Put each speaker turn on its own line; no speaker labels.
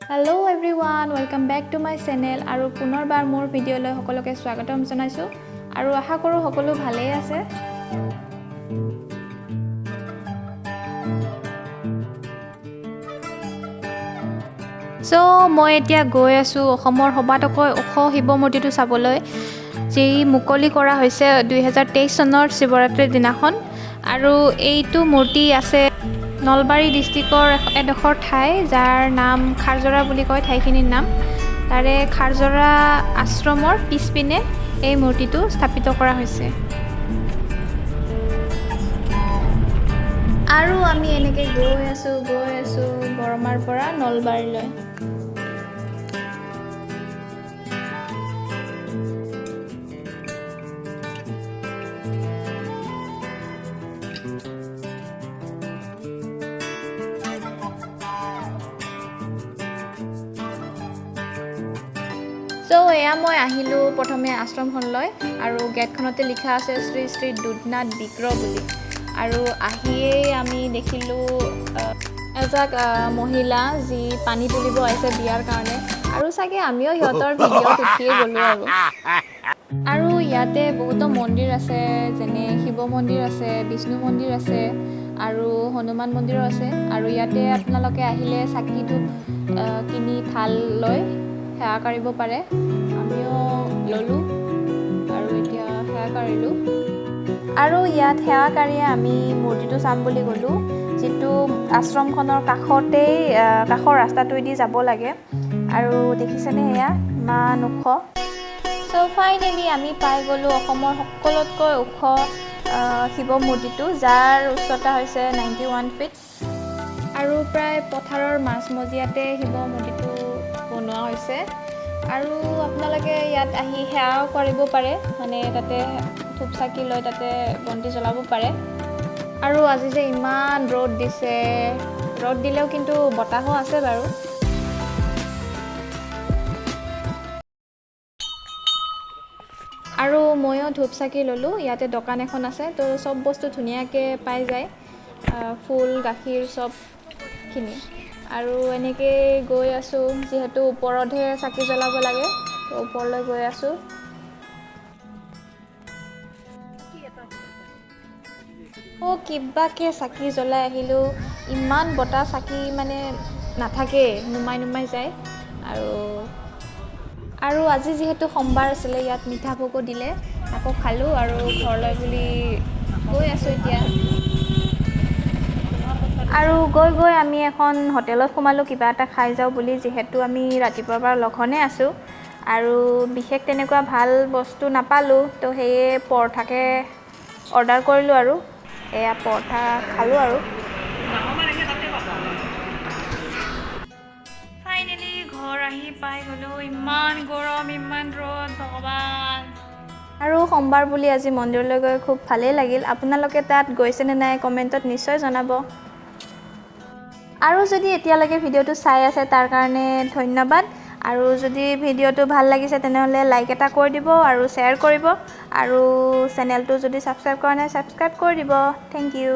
Hello everyone, welcome back to my channel আৰু পুনৰবাৰ মোৰ ভিডিঅ'লৈ সকলোকে স্বাগতম জনাইছোঁ আৰু আশা কৰোঁ সকলো ভালেই আছে। চ' মই এতিয়া গৈ আছোঁ অসমৰ সবাতোকৈ ওখ শিৱ মূৰ্তিটো চাবলৈ, যি মুকলি কৰা হৈছে 2023 চনৰ শিৱৰাত্ৰিৰ দিনাখন। আৰু এইটো মূৰ্তি আছে নলবাৰী ডিষ্ট্ৰিক্টৰ এডোখৰ ঠাই, যাৰ নাম খাৰজৰা বুলি কয় ঠাইখিনিৰ নাম। তাৰে খাৰজৰা আশ্ৰমৰ পিছপিনে এই মূৰ্তিটো স্থাপিত কৰা হৈছে। আৰু আমি এনেকৈ গৈ আছোঁ গৈ আছোঁ বৰমাৰ পৰা নলবাৰীলৈ। চ' এয়া মই আহিলোঁ প্ৰথমে আশ্ৰমখনলৈ আৰু গেটখনতে লিখা আছে শ্ৰী শ্ৰী দুধনাথ বিগ্ৰহ বুলি। আৰু আহিয়েই আমি দেখিলোঁ এজাক মহিলা যি পানী তুলিব আহিছে বিয়াৰ কাৰণে, আৰু চাগে আমিও সিহঁতৰ ভিডিঅ'ত উঠিয়ে গ'লোঁ। আৰু ইয়াতে বহুতো মন্দিৰ আছে, যেনে শিৱ মন্দিৰ আছে, বিষ্ণু মন্দিৰ আছে আৰু হনুমান মন্দিৰো আছে। আৰু ইয়াতে আপোনালোকে আহিলে চাকি ধূপ কিনি থাল লৈ সেৱা কাঢ়িব পাৰে। আমিও ল'লোঁ আৰু এতিয়া সেৱা কাঢ়িলোঁ। আৰু ইয়াত সেৱা কাঢ়িয়ে আমি মূৰ্তিটো চাম বুলি গ'লোঁ, যিটো আশ্ৰমখনৰ কাষতেই, কাষৰ ৰাস্তাটোৱেদি যাব লাগে। আৰু দেখিছেনে সেয়া ইমান ওখ। চ' ফাইনেলি আমি পাই গ'লোঁ অসমৰ সকলোতকৈ ওখ শিৱ মূৰ্তিটো, যাৰ উচ্চতা হৈছে 91 ফিট। আৰু প্ৰায় পথাৰৰ মাজমজিয়াতে শিৱ মূৰ্তিটো বনোৱা হৈছে। আৰু আপোনালোকে ইয়াত আহি সেৱাও কৰিব পাৰে, মানে তাতে ধূপ চাকি লৈ তাতে বন্তি জ্বলাব পাৰে। আৰু আজি যে ইমান ৰ'দ দিছে, ৰ'দ দিলেও কিন্তু বতাহো আছে বাৰু। আৰু ময়ো ধূপ চাকি ল'লোঁ। ইয়াতে দোকান এখন আছে, তো চব বস্তু ধুনীয়াকৈ পাই যায়, ফুল, গাখীৰ চবখিনি। আৰু এনেকৈ গৈ আছোঁ, যিহেতু ওপৰতহে চাকি জ্বলাব লাগে, তো ওপৰলৈ গৈ আছোঁ। অ' কিবাকৈ চাকি জ্বলাই আহিলোঁ। ইমান বতাহ, চাকি মানে নাথাকেই, নুমাই নুমাই যায়। আৰু আৰু আজি যিহেতু সোমবাৰ আছিলে, ইয়াত মিঠা ভোগো দিলে, আকৌ খালোঁ আৰু ঘৰলৈ বুলি গৈ আছোঁ এতিয়া। আৰু গৈ গৈ আমি এখন হোটেলত সোমালোঁ কিবা এটা খাই যাওঁ বুলি, যিহেতু আমি ৰাতিপুৱাৰ পৰা লঘোণে আছোঁ আৰু বিশেষ তেনেকুৱা ভাল বস্তু নাপালোঁ। তো সেয়ে পৰঠাকে অৰ্ডাৰ কৰিলোঁ আৰু এয়া পৰঠা খালোঁ। আৰু ফাইনেলি ঘৰ আহি পাই গ'লোঁ। ইমান গৰম, ইমান ৰ'দ, ভগৱান! আৰু সোমবাৰ বুলি আজি মন্দিৰলৈ গৈ খুব ভালেই লাগিল। আপোনালোকে তাত গৈছেনে নাই কমেণ্টত নিশ্চয় জনাব। আৰু যদি এতিয়ালৈকে ভিডিঅ'টো চাই আছে, তাৰ কাৰণে ধন্যবাদ। আৰু যদি ভিডিঅ'টো ভাল লাগিছে, তেনেহ'লে লাইক এটা কৰি দিব আৰু শ্বেয়াৰ কৰিব আৰু চেনেলটো যদি ছাবস্ক্ৰাইব কৰা নাই, ছাবস্ক্ৰাইব কৰি দিব। Thank you.